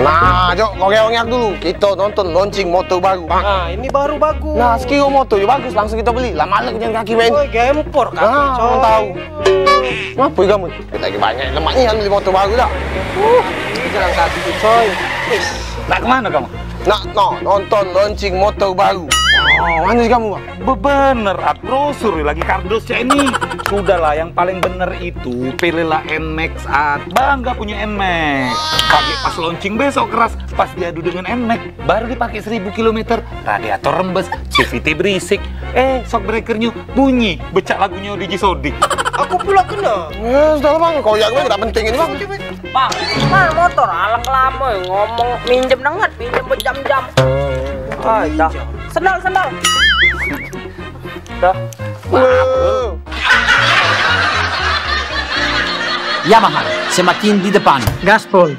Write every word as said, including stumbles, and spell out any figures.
Ah, jok, kau rewang dulu. Kita nonton launching motor baru. Nah, ini baru bagus. Nah, sekilo motor je bagus, langsung kita beli. Lah, malek jalan kaki main. Oi, gempor kaki, nah, coy. Tahu. Ngapo kamu? Kita lagi banyak lemak ni, beli motor baru dah. Uh, ini jalan kaki, coy. Nak kemana kamu? Nak no, nonton launching motor baru. Oh, mana kamu, Bang? Bebener, At, brosur lagi kardus cak ini. Sudahlah, yang paling bener itu pilihlah Nmax, At. Bangga punya Nmax. Kagek pas launching besok keras, pas diadu dengan Nmax, baru dipakai seribu kilometer, radiator rembes, C V T berisik, eh, shock breakernyo bunyi, becak lagunyo D J Sodik. Aku pula kena. Eh, sudah lah, Bang. Kau yang tak penting ini, Bang. Bang, mana motor? Alang lama ngomong minjem nengat, minjem berjam-jam. Ah, dah. Sendal, sendal. Dah. Yamaha semakin di depan. Gaspol.